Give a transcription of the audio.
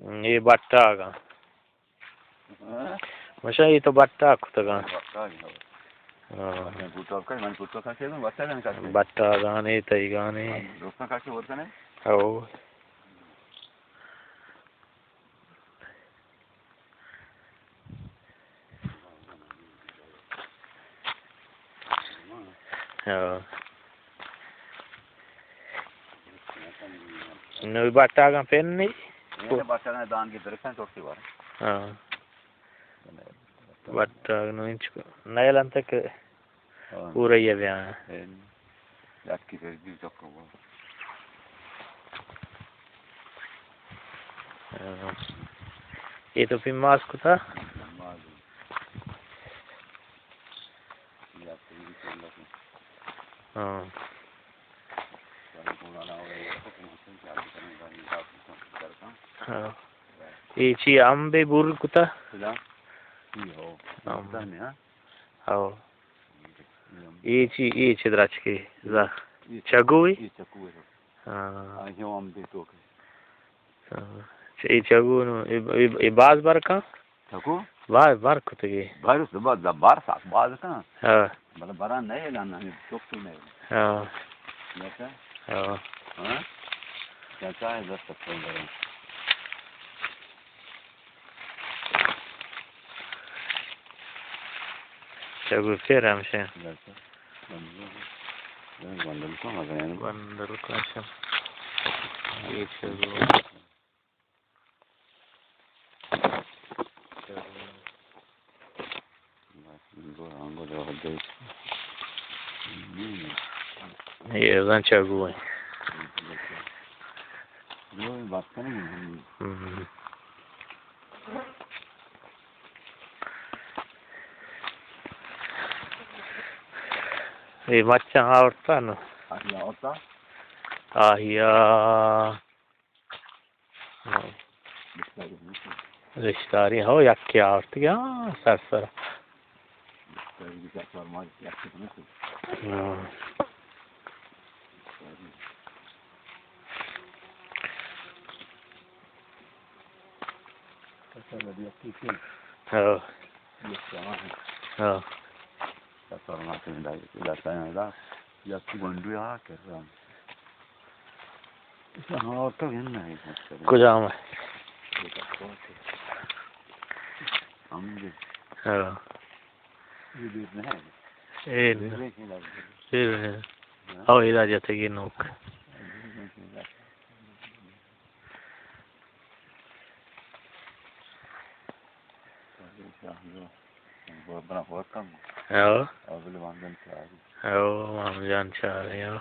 اے بٹاگاں۔ ہاں؟ مشا اے تو بٹاگ کتگاں۔ بٹاگ، ہاں۔ ہاں۔ من بوٹا کن، من بوٹا کن، بٹاگ کن۔ بٹاگاں نے، تئیگاں نے۔ دوستاں کاشی ور کنے؟ ہو۔ ہاں۔ نو بٹاگاں پن نی؟ اے بٹاگاں دان کی درستاں چوٹی بار۔ ہاں۔ بٹاگ نو انچ کو۔ نیل انت کہ ہاں۔ پورا یہ بیان۔ اے، یکی پھر بھی چکو۔ ہاں۔ اے تو پھر ماس کتا؟ ماس۔ ہاں۔ ہاں۔ اے چی امبے بور کتا؟ ہاں۔ ہاں۔ اے چی، اے چی درچکے؟ زا۔ اے چگو اے؟ اے چگو اے۔ ہاں۔ آ، ہیو ہم دے تو کے۔ ہاں۔ چ-، اے چگو نو، اے، اے، اے باز بر کن؟ چگو؟ باز بر کتگے۔ بر، بر، بر ساک باز کن۔ ہاں۔ بلے برا نہیں لانا، چوک تو نہیں۔ ہاں۔ دیکھا؟ ہاں۔ ہاں؟ کیا چاہے دست پر برا۔ چگو پھر ہمشہ۔ بندل کو مزہ ہے نا۔ بندل کو ہمشہ۔ یہ چگو۔ یہ زن چگو ہے۔ ہم۔ اے مچاں آورتا نو۔ آہیا۔ رشتاری ہو یکی آورت گیا سر سر۔ ہاں۔ ہاں۔ ہاں۔ کجام ہے؟ ہاں۔ اے نہ۔ اے نہ۔ او، ادا جتگی نوک۔ او۔ او، مام جان چارے، او۔